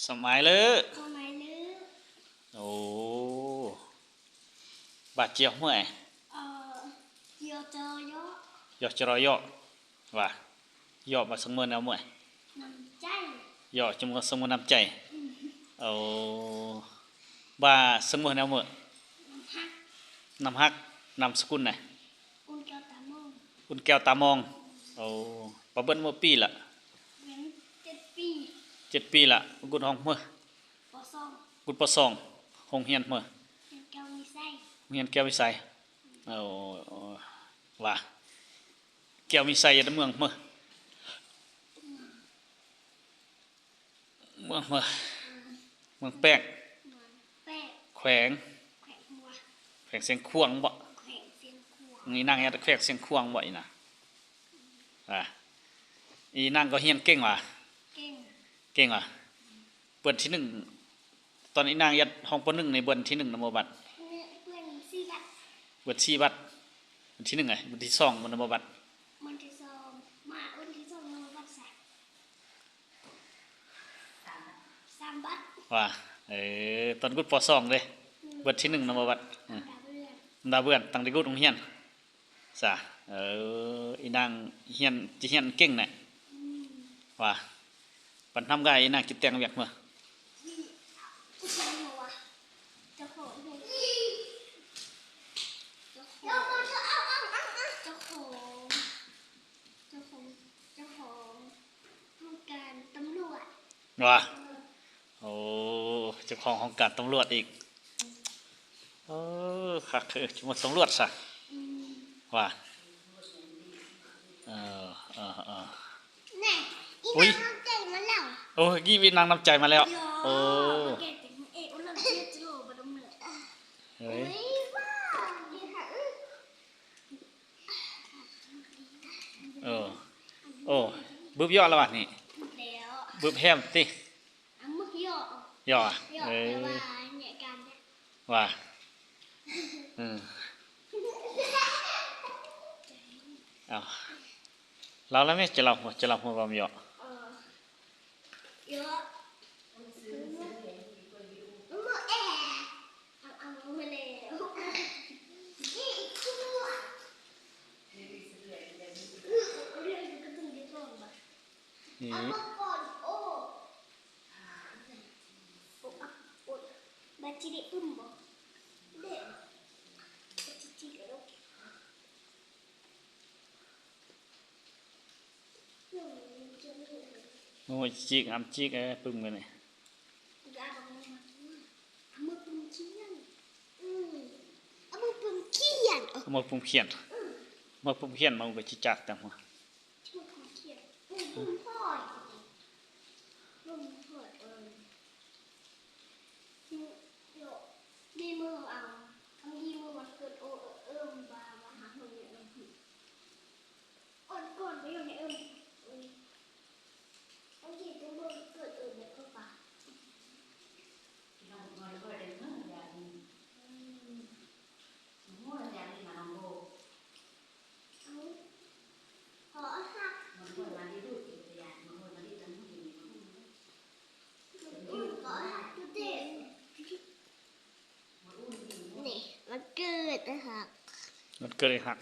ສະໄໝເລີ ສະໄໝເລີ ໂອ້ ບາດຈຽວເມື່ອຍ ເອີ ຢໍຈະຣໍ ຢໍຈະຣໍ ວ່າ ຢໍມາສະເໝີແນວເມື່ອຍ ນ້ຳໃຈ ຢໍຈະເໝີສະເໝີນ້ຳໃຈ ອືມ ໂອ້ ບາດສະເໝີແນວເມື່ອ ນ້ຳຮັກ ນ້ຳຮັກ ນາມສະກຸນນະ ອຸ່ນແກ້ວຕາມອງ ອຸ່ນແກ້ວຕາມອງ ໂອ້ ປາເບິ່ນເມື່ອປີລະ ເບິ່ນເຈັດປີ ເຈັດປີລະ ກຸດຫ້ອງເມື່ອ ປໍສອງ ກຸດປໍສອງ ໂຮງຮຽນເມື່ອ ໂຮງຮຽນແກ້ວວິໄສ ໂຮງຮຽນແກ້ວວິໄສ ໂອ້ ວ່າ ແກ້ວວິໄສຢູ່ໃນເມືອງເມືອ ເມືອງເມືອ ເມືອງແປກ ເມືອງແປກ ແຂວງ ແຂວງຫົວ ແຂວງຊຽງຂວາງບໍ? ແຂວງຊຽງຂວາງ ອີນາງເຮັດແຂວງຊຽງຂວາງບໍອີນາງ? ອ່າ ອີນາງກໍຮຽນເກັ່ງຫວາ? ເກັ່ງ ເກັ່ງຫວາ? ເບີດທີໜຶ່ງ ຕອນອີນາງຮຽນຫ້ອງ ປໍໜຶ່ງ ນີ້ເບີດທີໜຶ່ງນຳບໍ່ບັດ? ເບີດສີ່ບັດ ເບີດສີ່ບັດ ເບີດທີໜຶ່ງ ເບີດທີສອງນຳບໍ່ບັດ? ເບີດທີສອງ ມາເບີດທີສອງນຳບໍ່ບັດຊະ ສາມບັດ ວ່າ ເອີ ຕອນກຸດ ປໍສອງເດ້ ອືມ ເບີດທີໜຶ່ງນຳບໍ່ບັດ? ອືມ ດາວເບືອນ ດາວເບືອນ ຕັ້ງແຕ່ກຸດໂຮງຮຽນ ຊະ ເອີ ອີນາງຮຽນ ຈະຮຽນເກັ່ງນະ ອືມ ວ່າ ປັນທຳກາຍ ອີນາງຊິແຕ່ງວຽກເມືອ ເຈົ້າຂອງ ເຈົ້າຂອງ ເຈົ້າຂອງ ເຈົ້າຂອງ ເຈົ້າຂອງ ເຈົ້າຂອງຫ້ອງການຕຳຫຼວດ ວ່າ ເອີ ໂອ້ ເຈົ້າຂອງຫ້ອງການຕຳຫຼວດອີກ ເອີ ຄັກເອີ ຈະມາຕຳຫຼວດຊະ ອືມ ວ່າ ເອີ ເອີ ເອີ ແນ່ ອີ ອຸ້ຍ ນາງນ້ຳໃຈມາແລ້ວ ໂອ້ ກີ້ອີນາງນ້ຳໃຈມາແລ້ວ ໂອ້ ເອີ ເອີ ໂອ້ ບຶບຢໍລະຫວານີ້ ບຶບແຮມຕິ ອ່ະ ມຶກຢໍ ຢໍ ຢໍ ເອີ ແຕ່ວ່າແຍກກັນ ວ່າ ເອີ ເອົາ ລາວລະແມ່ ຈະລາວ ຈະລາວຫົວເວົ້າຢໍ ເອີ ຢໍ ເອົາ ເອົາມາແອ ເອົາ ເອົາມາແລ້ວ ອີກຕົວ ເອົາມາກ່ອນ ໂອ້ ໂອ້ ບາດຊິໄດ້ອຸ່ນບໍ່? ເດ້ ບາດຊິຈິກແລ້ວ ໂອ້ຍ ຈິກ ອຳຈິກ ເອີ ປຶ້ມກັນນີ້ ເອົາມາປຶ້ມຂຽນ ອືມ ເອົາມາປຶ້ມຂຽນ ເອົາມາປຶ້ມຂຽນ ອືມ ມາປຶ້ມຂຽນ ມັນກໍຊິຈັກຕາມຫົວ ປຶ້ມຂຽນ ອືມ ປຶ້ມພອຍ ປຶ້ມພອຍ ເອີ ມີມືເອົາ ຄັນມີມືວັນເກີດ ໂອ ເອີ ເອີ ບາ ມາຫາເຮົາເລີຍ ເອີ ອອດກ່ອນໄປຢູ່ໃນເອີ່ມ ເອີ່ມ ບາງທີເປັນມື້ເກີດເອີ່ມແລ້ວກໍປາ ອືມ ຂໍຮັກ ອືມ ຂໍຮັກ ເດ້ ນີ້ ວັນເກີດໄອ້ຮັກ ວັນເກີດໄອ້ຮັກ